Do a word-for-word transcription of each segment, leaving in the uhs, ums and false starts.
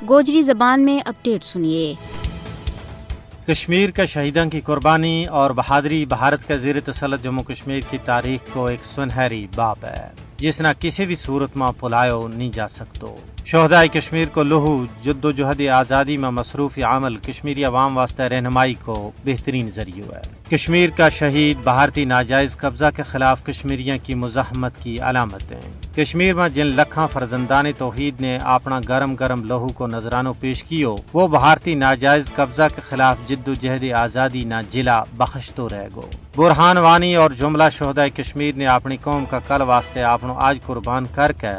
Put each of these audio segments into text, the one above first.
گوجری زبان میں اپڈیٹ سنیے۔ کشمیر کا شہیداں کی قربانی اور بہادری بھارت کا زیر تسلط جموں کشمیر کی تاریخ کو ایک سنہری باب ہے، جس نا کسی بھی صورت ما پلایو نہیں جا سکتو۔ شہدائے کشمیر کو لہو، جدوجہد آزادی ما مصروف عمل کشمیری عوام واسطے رہنمائی کو بہترین ذریعو ہے۔ کشمیر کا شہید بھارتی ناجائز قبضہ کے خلاف کشمیریاں کی مزاحمت کی علامت ہیں۔ کشمیر ما جن لکھاں فرزندان توحید نے اپنا گرم گرم لہو کو نذرانو پیش کیو، وہ بھارتی ناجائز قبضہ کے خلاف جدوجہد آزادی نا جلا بخشتو رہ گو۔ برہان وانی اور جملہ شہدائے کشمیر نے اپنی قوم کا کل واسطے اپنو آج قربان کر کے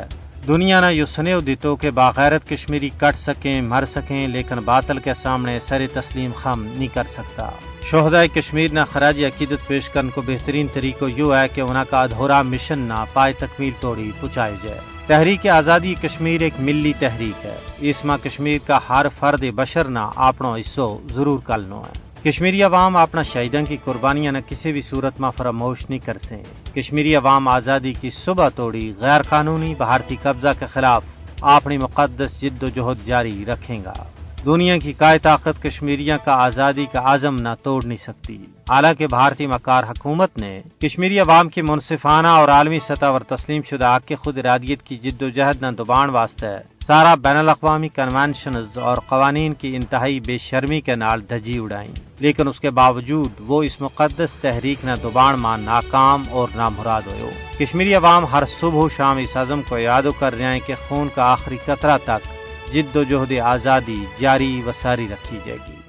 دنیا نا یوہ سنیو دیتو کہ باغیرت کشمیری کٹ سکیں مر سکیں لیکن باطل کے سامنے سر تسلیم خم نہیں کر سکتا۔ شہدائے کشمیر نا خراج عقیدت پیش کرن کو بہترین طریقو یوہ ہے کہ انہاں کا ادھورا مشن نا پائے تکمیل توڑی پچایو جائے۔ تحریک آزادی کشمیر ایک ملی تحریک ہے۔ اس ما کشمیر کا ہر فرد بشر نا اپنو حصو ضرور کلنو ہے۔ کشمیری عوام اپنا شہیداں کی قربانیاں نا کسی بھی صورت ما فراموش نہیں کرسیں۔ کشمیری عوام آزادی کی صبح توڑی غیر قانونی بھارتی قبضہ کے خلاف اپنی مقدس جدوجہد جاری رکھیں گا۔ دنیا کی کائے طاقت کشمیریاں کا آزادی کا عزم نا توڑ نہیں سکتی۔ حالانکہ بھارتی مکار حکومت نے کشمیری عوام کی منصفانہ اور عالمی سطح پر تسلیم شدہ حق خود ارادیت کی جدوجہد نا دبان واسطے سارا بین الاقوامی کنونشنز اور قوانین کی انتہائی بے شرمی کے نال دھجی اڑائیں، لیکن اس کے باوجود وہ اس مقدس تحریک نا دبان ما ناکام اور نامراد ہویو۔ کشمیری عوام ہر صبح و شام اس عزم کو اعادو کر رہیا ہیں کہ خون کا آخری قطرہ تک جدوجہد آزادی جاری و ساری رکھی جائے گی۔